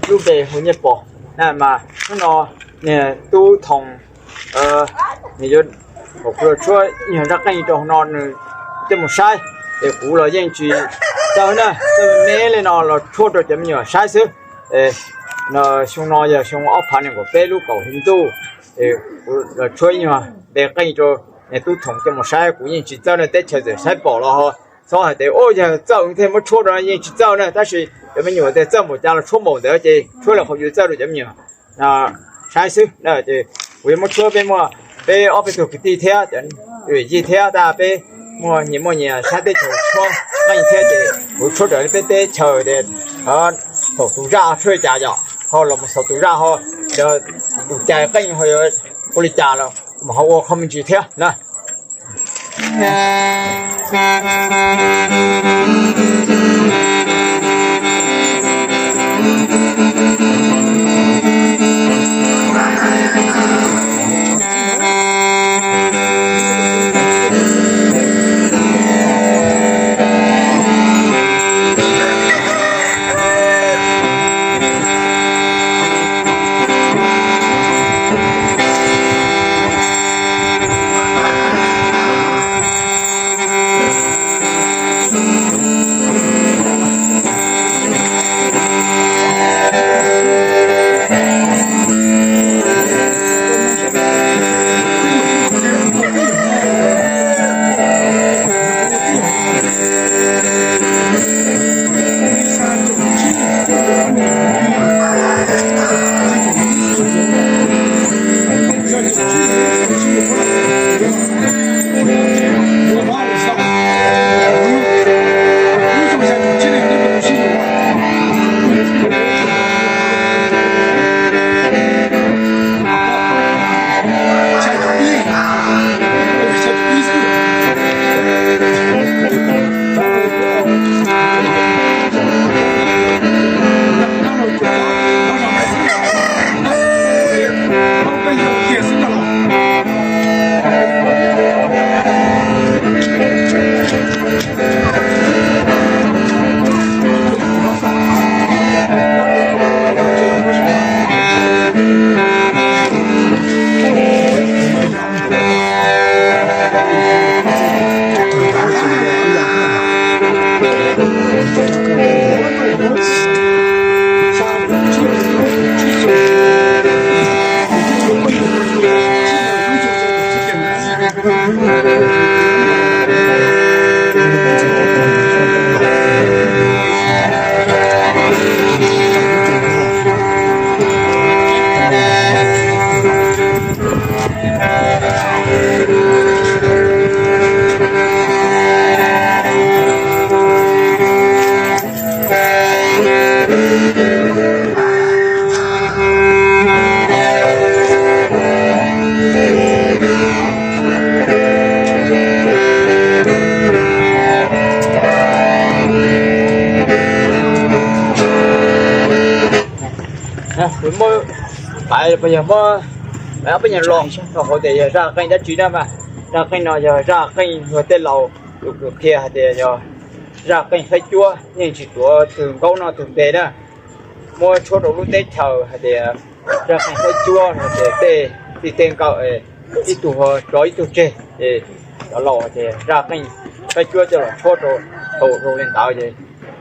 lub npe hu Nyiaj Pom na mas hnub no niag tub Thoom nws yuav kom kuv los tshuab nyuag nraj qeej rau hauv no nws coj mus saib, ces kuv los yeej tsis txawj na, txawj me li no los tshuab rau cov me nyuam saib xwb. Xyoo no yog xyoo ob phav nees nkaum peb lub kaum hli ntuj, kuv los tshuab nyuag npe qeej rau niag tub Thoom coj mus saib, kuv yeej tsis txawj na, teb chaws txawm saib pom los ho txhob hais tias ua yog txawj thiaj muab tshuab rau, yeej tsis txawj na, tab sis cov me nyuam tias txawj npaum cas los tshuab npaum ntawd ces tshuab li qhov yus txawj rau cov me nyuam saib xwb. Ces kuv yuav muab tshuab peb muaj peb ob peb tug kwv tij thiab cov yij thiab, tab peb muaj nyias muaj nyias sab teb chaws tshuab qeej thiab ces kuv tshuab raws li peb teb chaws tias xaus tus zaj tshuab li cas yom, ho los mus xaus tus zaj ho, tus cais qeej ho ua li cas los kuv mam ho ua qhov me ntsis thiab na. Kuv muab pais pab yog muab pab yog los rau hauv tias yog zaj qeej dab tsi na mas, zaj qeej no yog zaj qeej luag tej laus tus kws qhia hais tias yog zaj qeej faib cuab, yeej tsis tuav tug nkaub noj tug npe na. Muab tshuab rau lub teb chaws hais tias zaj qeej faib cuab no ces tej txij tej nkawm ib tug tso ib tug tseg, ces cov laus hais tias zaj qeej faib cuab coj los tshuab rau, tau rau li ntawd ces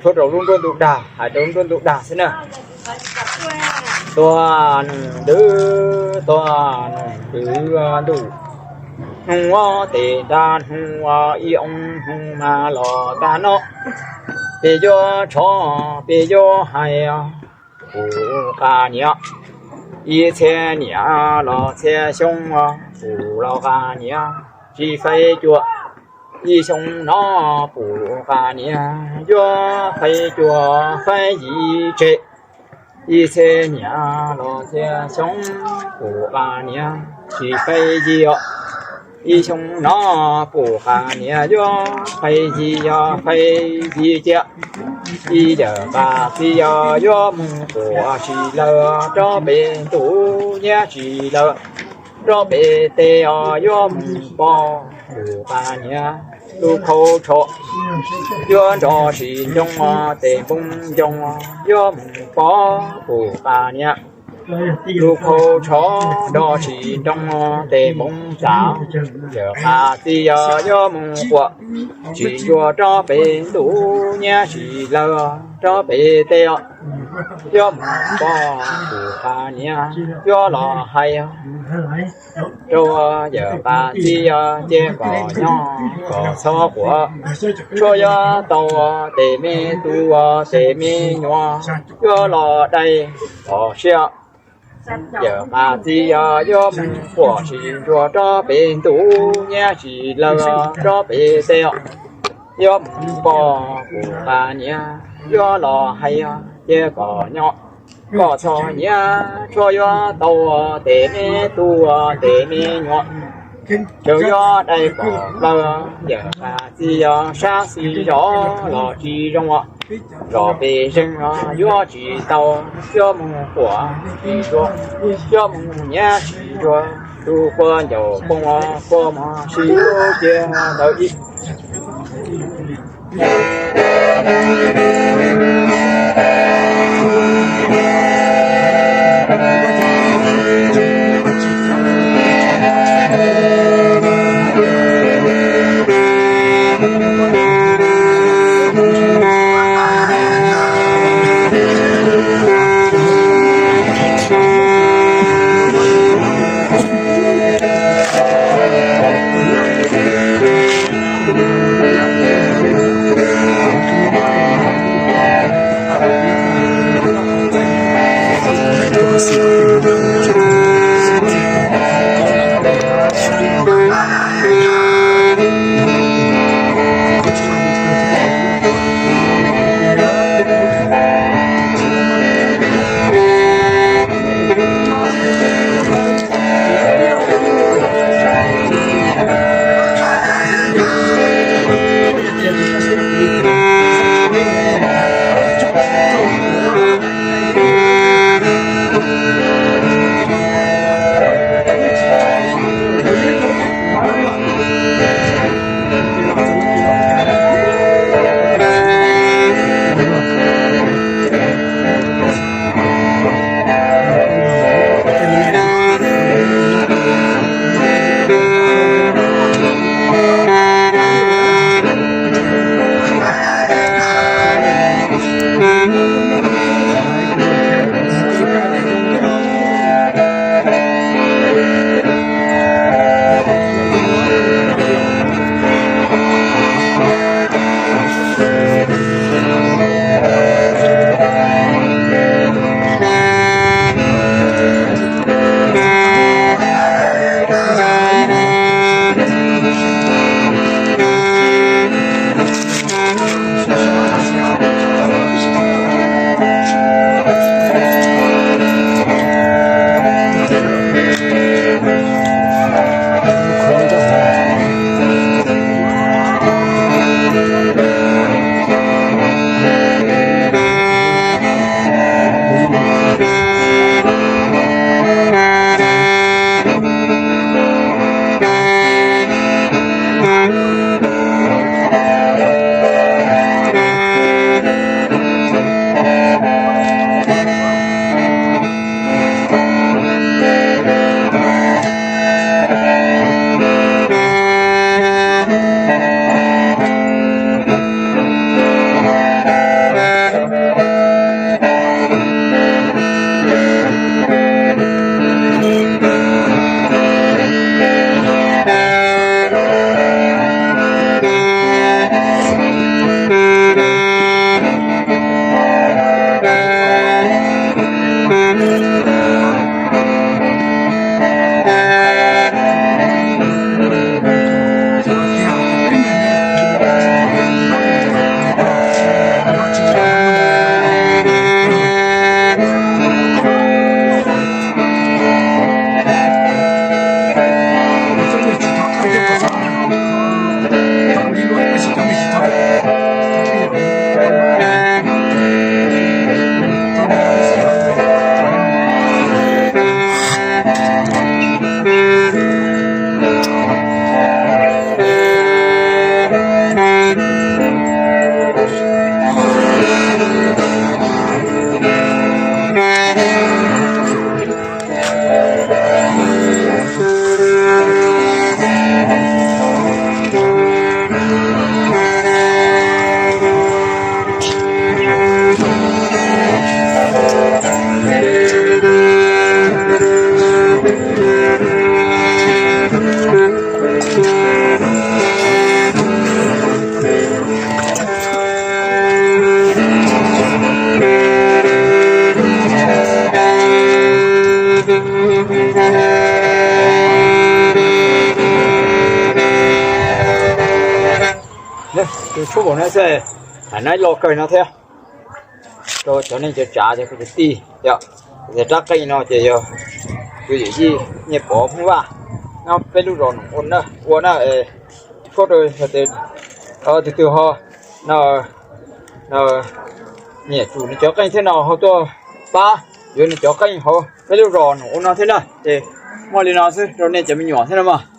tshuab rau lub nruab ntug dag, hais rau lub nruab ntug dag xwb na. Tuag nws ntws, tuag nws ntws ntuj, hnub tes nrag hnub ib oo hnub mas los tag no, peb yuav tshov peb yuav hais, kuv qas niam, ib txhiab niam los txhiab xyoo, kuv los qas niam tsis faib cuab, ib xyoo no kuv qas niam yuav faib cuab faib yim tseg, ib txhiab niam los txhiab xyoo, kuv qas niam tsis faib yim os, ib xyoo no kuv qas niam yuav faib yim os faib yim cia, ib yawm qas txiv yog yuav mus kuv tsis lawm rov pem ntuj nyiab tsis lawm, rov pem teb os yuav mus pom kuv qas niam. Lub khau tsho yuav nrov sis ncoo, tes npoo ncoo yuav mus pov kuv qab niam. Lub khau tsho nrov sis ncoo, tes npoo cav, yawm qab txiv yuav mus quas, tsis ntsuag rov pem ntuj, nyiaj tsis lawv rov pem teb os. Yuav mus pov kuv qab niam, yuav los hais rau yawm qab txiv ces kom nyob kom txhob quaj. Tshuav yuav tau tes me tub, tes me nyuam yuav los dai los siab. Yawm qab txiv yuav mus quas, tsis ntsuag rov pem ntuj, nyiaj tsis lawv rov pem teb os. Yuav mus pov kuv qab niam, yuav los hais ces kom nyob kom txhob nyiam. Tshuav yuav tau tes me tub, tes me nyuam, tseem yuav dai kom plaws. Yawm qab txiv sab xis zos los tsis zoo os, zos pem zeeg yuav tsis tau. Yuav mus quas tsis ntsuag, yuav mus nyiam tsis ntsuag, tus quas ncaus poob, quas mos sis lub tiag ntawd ib. Tshuab npaum no xwb, hais nab loj kawg no thiab. Rau cov neej cov tsav cov kwv cov tij yom, rab qeej no ces yog tus yawm yij Nyiaj Pov Hmoob Vaj nyob peb lub zos Noom Ua na, tshuab rau tus twg ho nyiam tsum nws cov qeej thiab no ho tuaj pab yuav nws cov qeej hauv peb lub zos Noom Ua no thiab na. Ces muaj li no xwb rau nej cov me nyuam thiab no mas.